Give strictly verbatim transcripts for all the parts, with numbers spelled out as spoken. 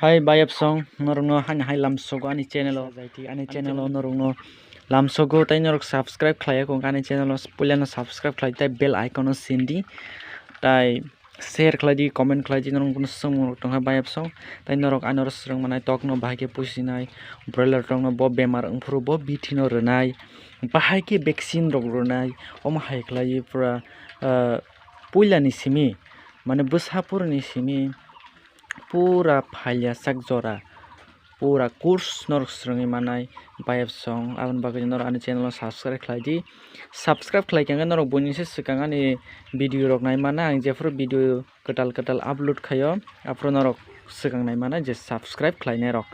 Hai bayapsong, norokno hani hai lamsogo ani channel o, ani channel o norokno lamsogo, tai norok subscribe khlaiya kho ani channel o, puilano subscribe khlai tai bell icon o sindi, tai share khlai di, comment khlai di, norok bono swngmung rok tongkha bayapsong, tai norok ani oro swrwng manai tokno bahai khe pusinai, broiler tokno bo bemar wngphuru bo bithino rwnai, bahai khe vaccine rok rwnai, omo hai khlai pura, ah, puilani simi, mane bwsapurni simi, pura phailya sak jora, pura course norok swrwngwi manai bayapsong. Aboni bagwi norok ani channel o subscribe khlai di, subscribe khlai khe norok buini se swkang ani video rok nai mana, ang jephuru video kwtal kwtal upload khaio, aphuru norok swkang nai mana je subscribe khlainai rok.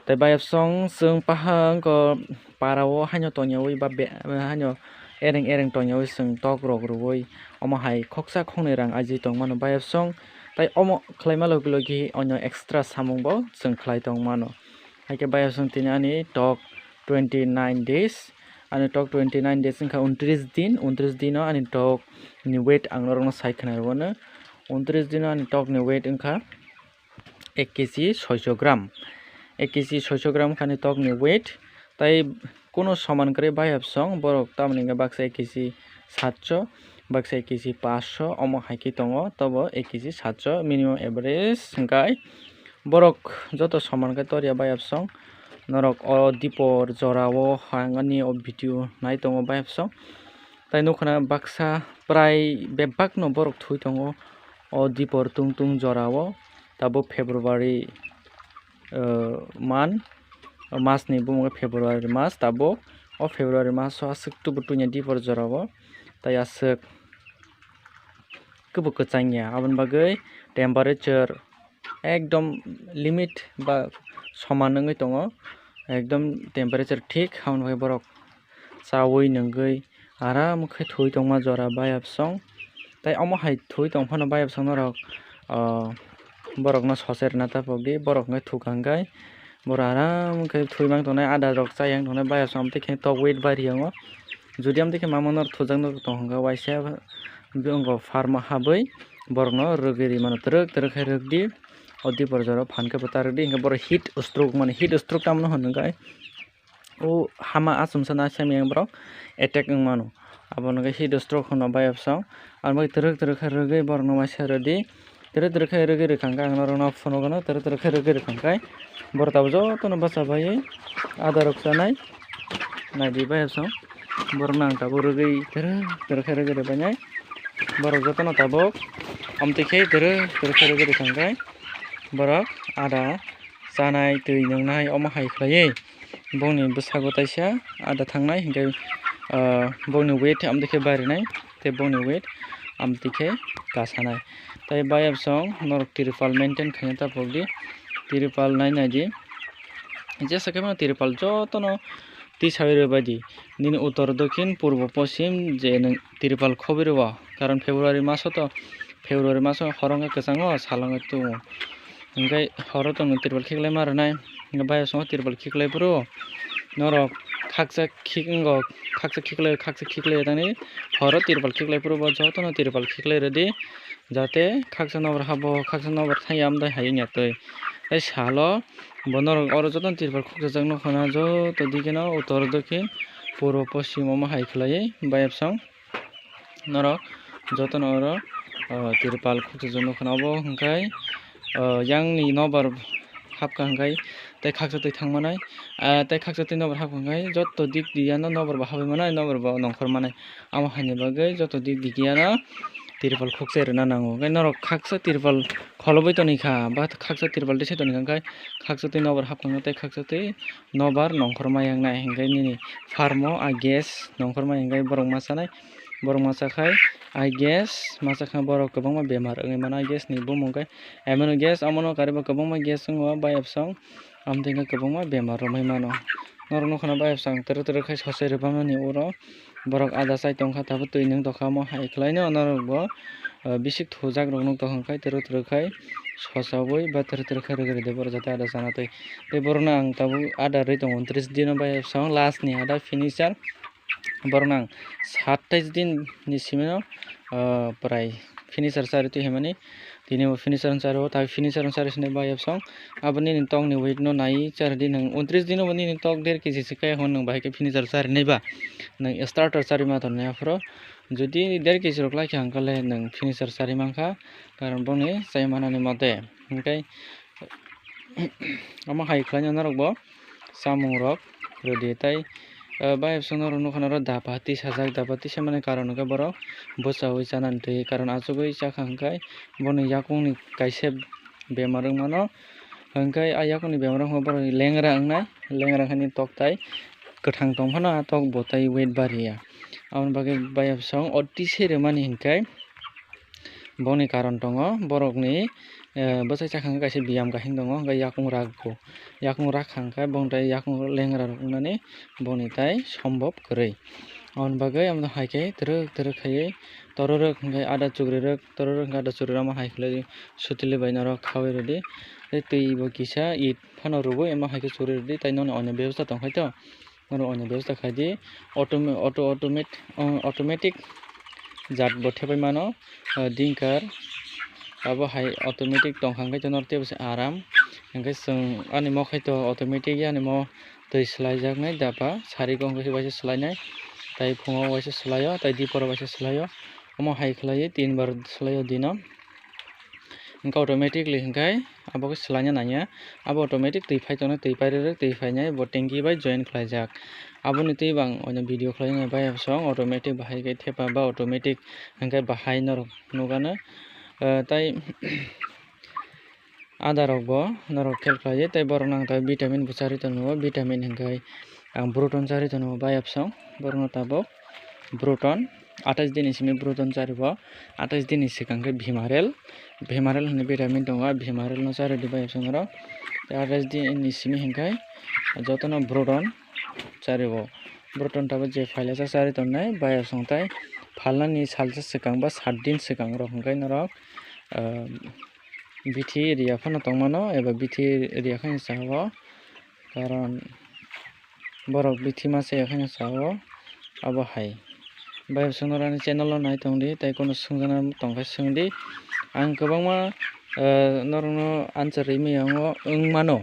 Tai bayapsong chwng paha wngkha para o haino tongyawi ba be-, haino ereng ereng tongyawi chwng tok rok rwui omo hai khoksa khoknwi rang aji tongmano bayapsong. Tai omo khlaima logi logi onyo extra samung bo chwng khlai tongmano. Haikhe bayapsong tini ani tok twenty nine days, ani tok twenty nine days wngkha untris din, untris dino ani tok ni weight ang norokno sai khna rwno. Untris dino ani tok ni weight wngkha ek kg soiso gram, ek kg soiso gram khani tokni weight. Tai kuno soman kwrwi bayapsong, borok tamoni hwnkhe baksa ek kg satso, baksa ek kg paanch so, omo hai khe tongo, tobo ek kg satso minimum average hwnkhe borok joto soman khe torya bayapsong. Norok o dipor jorao hangani o video nai tongo bayapsong. Tai nukha na baksa prai bebakno borok thwi tongo o dipor tung tung jorao. Tabuk February, ah, month, o masni bumung khe February mas, tabuk o February maso aswk tubu tuinya dipor jorao. Tai aswk kwbo kwchangya, aboni bagwi temperature ekdom limit ba soman wngwi tongo, ekdom temperature thik, aboni bagwi borok chaui nungwi aram khe thwi tongma jora bayapsong. Tai omo hai thwi tongphano bayapsong norok, ah, borokno sose rwna tapok di, borok hwnkhe thukha hwnkhe borok aram khe thwi mang tongnai, ada rok chayang tongnai, bayapsong amtwi khe tok weight bariyango. Jodi amtwi khe mama norok thujaknai tong hwnkhe waisa biyongo farm o habwi borokno rwgwi rimano, twrwk twrwk khe rwk di. O dipor jorao phan khe bwta rwk di, hwnkhe borok heat stroke mani, heat stroke tamno hwn hwnkhe o hama achomsa na semi yang borok attack wng mano. Abo hwnkhe heat stroke hwno bayapsong. Abo twrwk twrwk khe rwgwi borokno waisa rwdi. Twrwk twrwk khe rwgwi rwkha hwnkhe ang norokno phunukgwno, twrwk twrwk khe rwgwi rwkha hwnkhe borok tabuk jotono bacha baiwi ada rok chanai. Naidi bayapsong, borokno ang tabuk rwgwi twrwk twrwk khe rwgwi rwbainai. Borok jotono tabuk amtwi khe twrwk twrwk khe rwgwi rwkha hwnkhe borok ada chanai, twi nwngnai, omo hai khlaiwi bongni bwsago taisa ada thangnai, hinkhe, ah, bongni weight amtwi khe barinai, tei bongni weight amtwi khe kasanai. Tai bayapsong norok tripal maintain khaina tapok di, tripal nai nai di, jesa khe mano tripal jotono tisawi rwbai di, nini uttor, dokhin, purbo, poschim je nwng tripal khobwi rwo, karon February maso to, February maso horo wngkha kwchango, sal wngkha tumo. Hwnkhe horo tongno tripal khiklai ma rwnai, hwnkhe bayapsongo tripal khiklai phuru norok khaksa khik wngo, khaksa khiklai, khaksa khiklai thani horo tripal khiklai phuru bo jotono tripal khiklai rwdi, jate khaksa nobar habo, khaksa nobar thangya amtwi hai wngya twi. Tei salo bo norok oro jotono tripal khukchajak nukha na, joto dikeno uttor, dokhin, purbo, poschim omo hai khlaiwi bayapsong. Norok jotono oro, o, tripal khukchajak nukha na, obo hwnkhe, o, yangni nobar hapkha hwnkhe tei khaksa twi thang manai, a, tei khaksa twi nobar hapkha hwnkhe joto dik diya no nobar bo habwi manai, nobar bo nongkhor manai. Amo haini bagwi joto dik dik diya no tripal khukchai rwna nango. Hwnkhe norok khaksa tripal kholobwi tonikha, ba khaksa tripal tisai tonikha, hwnkhe khaksa twi nobar hapkha hwnkhe tei khaksa twi nobar nongkhor ma yangnai, hwnkhe nini farm o a gas nongkhor ma hwnkhe borok ma chanai. Borok masa khai, I guess, masa khe borok kwbangma bemar wngwi mano, I guess ni bumung khe amino gas, omono karibo kwbangma gas wngo, bayapsong, amtwi khe kwbangma bemar romwi mano. Norok nukha na bayapsong, twrwk twrwk khe sosai rwbamani uro borok ada chai tongkha, tabuk twi nwng tokha, omo hai khlaino norok bo, ah, bisik thujak rok nuk tongkha, hwnkhe twrwk twrwk khai sosaui ba twrwk twrwk khai rwgwi rwdi borok jate ada chana twi. Tei borokno ang tabuk ada rwi tongo, untris dino bayapsong, last ni ada finisher. Borokno ang satais din ni simi no, ah, prai finisher chari twi hwnmani Tini bo finisher wng charo, tai finisher wng chari sinai ba yapsong. Abo nini tok ni weight no nai chari di nwng, untris dino bo nini tok der kg se kaya hwn nwng bahai khe finisher chari nai ba. Nwng starter chari ma tongnai aphuru. Jodi der kg rok lai kha hwnkhe le nwng finisher chari mankha, karon boni chai manani mote. Hwnkhe omo hai khlaina norok bo chamung rok rwdi tai, eh, bayapsong norok nukha norok dapa tisajak, dapa tisamani karon hwnkhe borok bwchaui chanani twi, karon achugui chakha hwnkhe boni yakungni kaisa bemar wngmano, hwnkhe a yakungni bemar wngkha borok lengra wngnai, lengra wngkha nini tok tai kwthang tongphano a tok bo tai weight bariya. Aboni bagwi bayapsong o tisai rwmani hwnkhe, boni karon tongo, borokni, eh, bwsai chakha hwnkhe kaisa biyam kaisa tongo, hwnkhe yakung rakgo, yakung rakha hwnkhe boni tai yakung lengra rok wngnani boni tai sombop kwrwi. Aboni bagwi omo hai khe twrwk twrwk khaiwi tororok hwnkhe ada chukrirok, tororok hwnkhe ada chukrirok omo hai khlai sutili bai norok khaui rwdi. Tei twi bo kisa it phano rwui omo hai khe chukri rwdi, tei nono oinw bebosta tongkhaito. Norok oinw bebosta khaidi, automa-, auto, automat-, o, automatic jat bo thepai mano, o, dinkar abo hai automatic tongkha hwnkhe norok teibo se aram. Hwnkhe chwng ani mokhe to automatic yani mo twi swlaijaknai dapa, sari kok hwnkhe waisa swlainai, tai phungo waisa swlaio, tai diporo waisa swlaio, omo hai khlaiwi tin bar swlaio dino. Hwnkhe automatically hwnkhe abo khe swlaina nangya. Abo automatic twi phai tongnai, twi pairwrwk twi phainai, bo tanki bai join khlaijak. Aboni twi bo ang oino video khlainai bai song automatic bahai khe thepa ba automatic hwnkhe bahai norok nukano. Ah, tai ada rok bo norok khel khlaiwi, tei borok nang tai vitamin bo charwi tongo, vitamin hwnkhe ang Bruton charwi tongo bai song borokno tabuk. Bruton, atais din ni simi Bruton chari bo, atais din ni swkang khe Bimarel, Bimarel hwnwi vitamin tongo, ah Bimarel no chari di bai song norok. Tei atais din ni simi hwnkhe jotono Bruton chari bo, Bruton tabuk je phailasa chari tongnai bai song tai phalnani salsa swkang ba sat din swkang rok hwnkhe norok, ah, bithi ria phano tongmano eba bithi ria khe sa o. Karon borok bithi masa ya phano sa o, abo hai. Bai songno ani channel o nai tong di, tei kono swngjana tong khe swng di. Ang kwbangma, eh, norokno answer rimwi yango wng mano.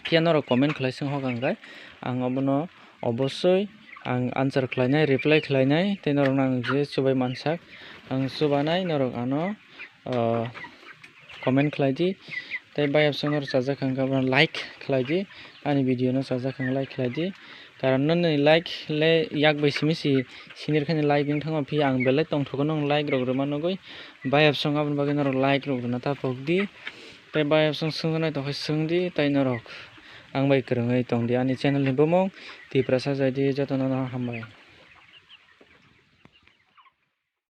Phiya norok comment khlai swng hokha hwnkhe ang obono obosoi ang answer khlainai, reply khlainai, tei norokno ang je chubai mansak, ang chubanai norok ano, ah, comment khlai di. Tei bayapsong norok chajak hwnkhe abono like khlai di, ani video no chajak hwnkhe like khlai di. Karon nini like le yak bai simi si sinir khe like wng thango, phiya ang belai tongthok no like rok rwma nugwi bayapsong aboni bagwi norok like rok rwna ta pok di. Tei bayapsong swngjaknai tongkhe swng di, tei norok ang bai kwrwngwi tong di. Ani channel ni bumung Tiprasa Jaidi, jotono no hambai.